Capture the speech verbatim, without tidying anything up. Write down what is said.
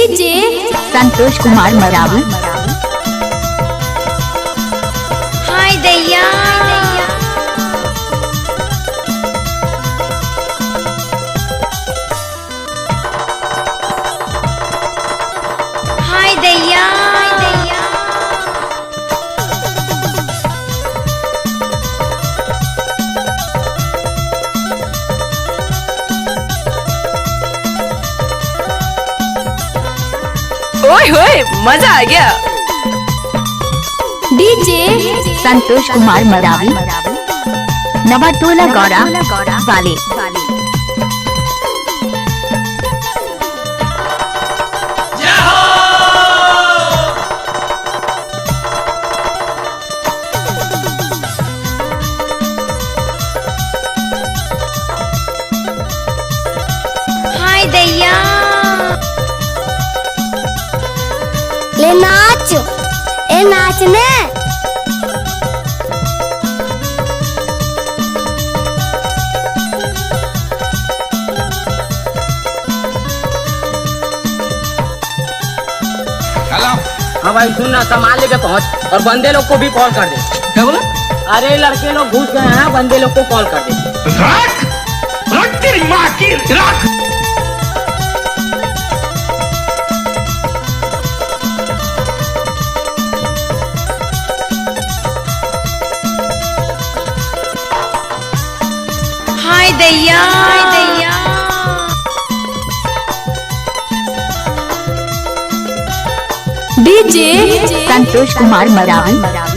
DJ Santosh Kumar Maravi. हाय दैया। हाय दैया। ओए होए, मजा आ गया। डीजे संतोष कुमार मरावी, नवा टोला गौरा वाले। हाय दैया। ले नाच, ए नाच ने। हेलो। हाँ भाई, सुन ना, सामान लेके पहुंच और बंदे लोग को भी कॉल कर दे। क्या बोला? अरे, लड़के लोग घुस गए हैं, बंदे लोग को कॉल कर दे। रख, रख तेरी माँ की, रख। हाय दैया, हाय दैया। डीजे संतोष कुमार मरावी।